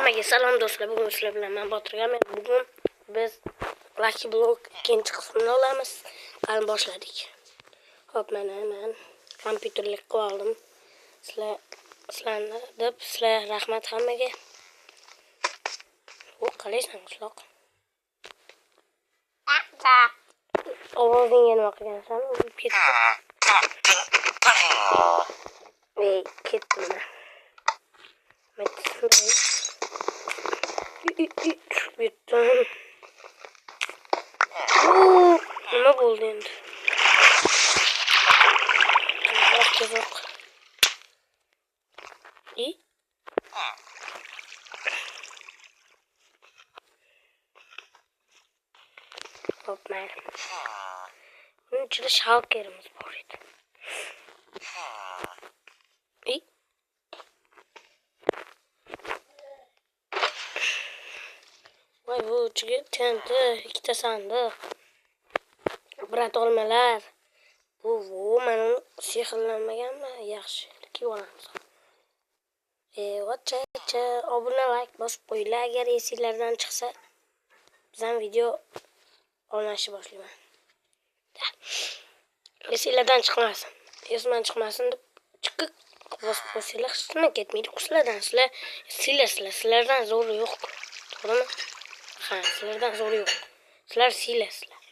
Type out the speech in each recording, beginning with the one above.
Hammaga salom do'stlar. Bugun sizlar bilan men Botir Gamer. Bugun biz Lucky Block ikkinchi qismini olamiz. Qani boshladik. Xo'p, mana men kompyuterlik qilib oldim. Sizlarni deb sizlar rahmat hammaga. U qalaysan qishloq? Ovozingga nima qilgansan? Urib ketdi. Ey, ketdi mana. Tushib ketdim. Nima bo'ldi endi? Tezroq. Hop, mayli. Buning ichida shalkerimiz bor edi. Voy, bu ichiga TNT, ikkita sandiq, brat olmalar. Bu mana uni sehrlanmaganmi? Yaxshi, kiyib olamiz. Vacha, obuna, like bosib qo'yinglar. Agar esinglardan chiqsa, bizam video olmashni boshlayman. Esinglardan chiqmasin. Esimdan chiqmasin deb chiqib bosib qo'ysanglar, hech nima ketmaydi. Sizlardan, sizlardan zo'ri yo'q. To'g'rimi? Ha, sizlardan zo'ri yo'q. Sizlar siylasizlar.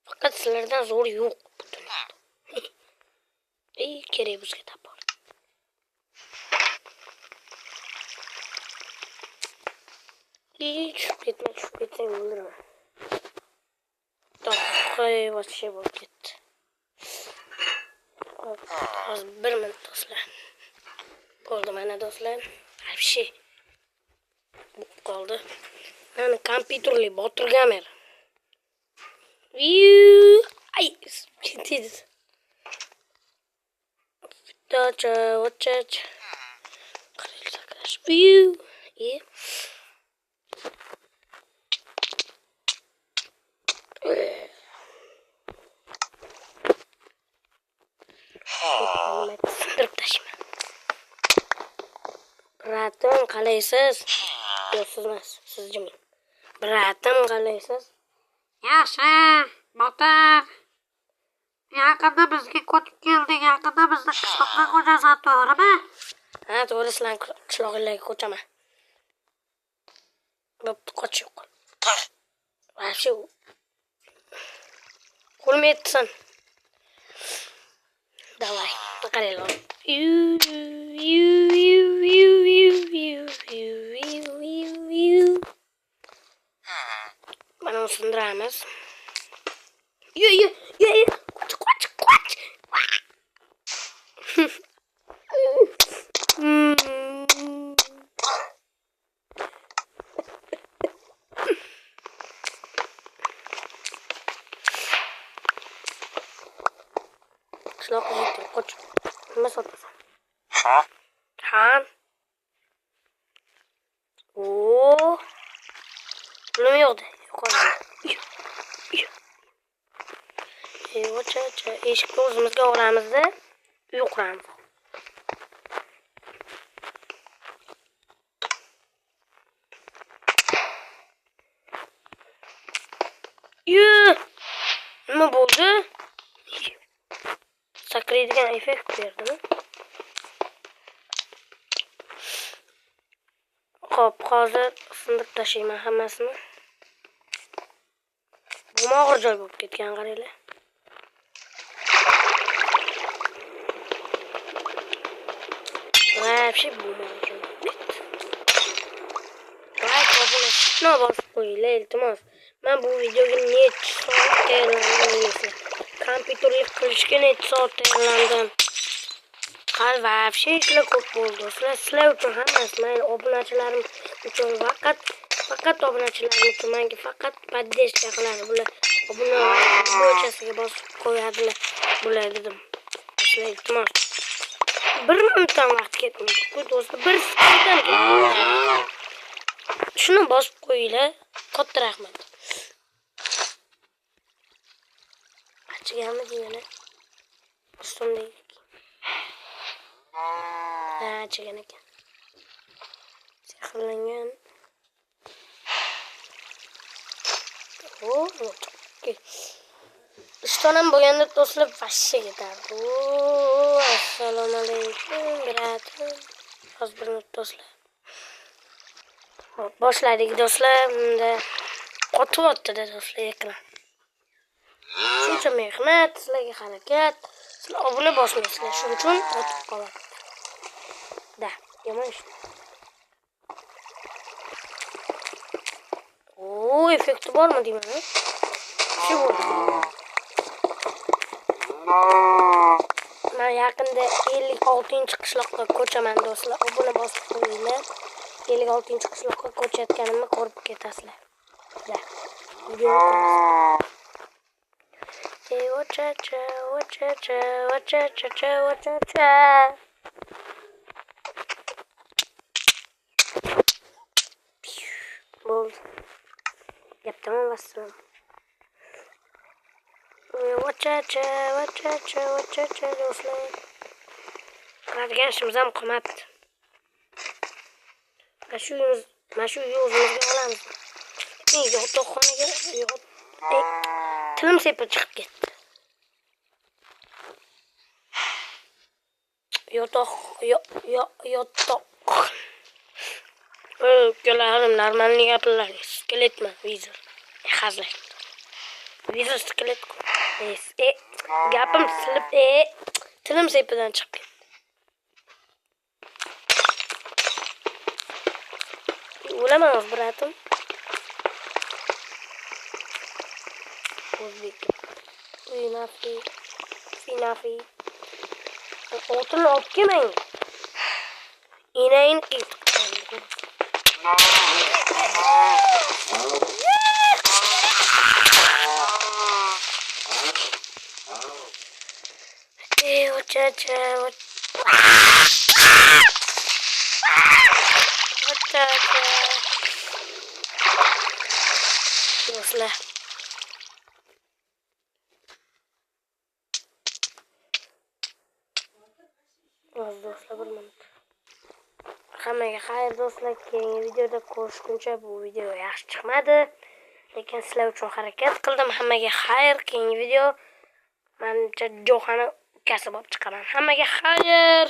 Faqat sizlardan zo'ri yo'q bu dunyoda. Ey, kerak bizga topor. Ey, tushib ketma, tushib ketsang o'ldiraman. To'y вообще bo'lib ketdi. Hop, hozir 1 minut do'stlar. Bo'ldi mana do'stlar. Вообще bo'lib qoldi. Mana kompyuterli Botir Gamer. Ay, ketdi. Tacha, vacha. Qaranglar, Sindirib tashlayman. Bratim, qalaysiz? Yo'q, siz emas, siz jiming. Bratim, qalaysiz? Yaxshi, Botir. Yaqinda bizga ko'chib kelding, yaqinda bizni qishloqqa ko'chasan, to'g'rimi? Ha, to'g'ri, sizlarni qishlog'inglarga ko'chaman. Bo'pti, qoch yo'q. Вообще qo'lim yetsin. Давай, qaranglar. Mana uni sindiramiz. Yo. Qoch, qoch, qoch. Qishloq yigitlar, qoch. Nima sotasan? Ha? Ha. Oo. Pulim yo'qdi. Yo'qoldi. Ocha, eshikni o'zimizga olamizda, uy quramiz. Nima bo'ldi? Sakraydigan effekt berdimi? Xo'p, hozir sindirib tashlayman hammasini. Bu og'ir joy bo'lib ketgan, qaranglar. Вообще bu og'ir joy bo'lib ketdi. Like, obuna, shuni bosib qo'yinglar, iltimos. Men bu videoga necha soat tayyorlandim bilmaysizlar. Kompyuterlik qilishga necha soat tayyorlandim. Hali вообще ishlar ko'p bo'ldi. Sizlar uchun hammasi, meni obunachilarim uchun faqat obunachilarim uchun menga faqat поддержка qiladi. Bular obuna bo'ychasiga bosib qo'yadilar. Bular dedim. Sizlar iltimos. 1 minutdan vaqt ketmaydi. Bu do'stlar 1 sekunddan ketmaydi. Shuni bosib qo'yinglar. Katta rahmat. Achiganmi degani? Ustimdagi. Ha, achigan ekan. Sehrlangan. Ishtonam bo'lganda do'stlar vashsha ketardi. Assalomu alaykum, bratim. Hozir bir minut do'stlar. Hop, boshladik do'stlar. Bunda qotyapti-da do'stlar ekran. Shuncha mehnat, sizlarga harakat. Sizlar obuna bosmaysizlar, shuning uchun qotib qoladi. Da, yomon ish. O, effekti bormi deyman? Shu bo'ldi. Men yaqinda 56-qishloqqa ko'chaman do'stlar. Obuna bosib qo'yinglar. 56-qishloqqa ko'chayotganimni ko'rib ketasizlar. Da. Videoni ko'rasizlar. Ey, ocha-cha, ocha-cha, ocha-cha, ocha-cha. Bo'ldi. Gap tamom, vassalom. Ocha-cha, ocha-cha, ocha-cha do'stlar. Qiladigan ishimiz ham qolmabdi. Mana shu uyni o'zimizga olamiz. Yotoqxonaga tilim sepib chiqib ketdi. Yotoq yotoq. Ukalarim normalniy gapirlar. Skeletman, vizor. Hazillashdim. Vizor skelet. Gapim silib, tilim sepidan chiqib ketdi. O'laman hozir, bratim. O'zbek. Uy nafi. Finafi. Oltinni olib kelmang. Enangni ketib. Ocha-cha, ocha-cha. Do'stlar. Do'stlar, bir minut. Hammaga xayr do'stlar, keyingi videoda ko'rishguncha. Bu video yaxshi chiqmadi, lekin sizlar uchun harakat qildim. Hammaga xayr, keyingi video menimcha Johani ukasi bo'lib chiqaman. Hammaga xayr.